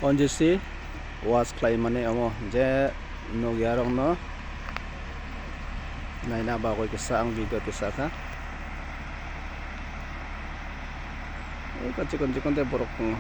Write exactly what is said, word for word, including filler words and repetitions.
Onjisi wash khlaimani omo je nukya rokno naina bagwi kisa ang video tisakha. Eka chikon chikon tei borok tongo.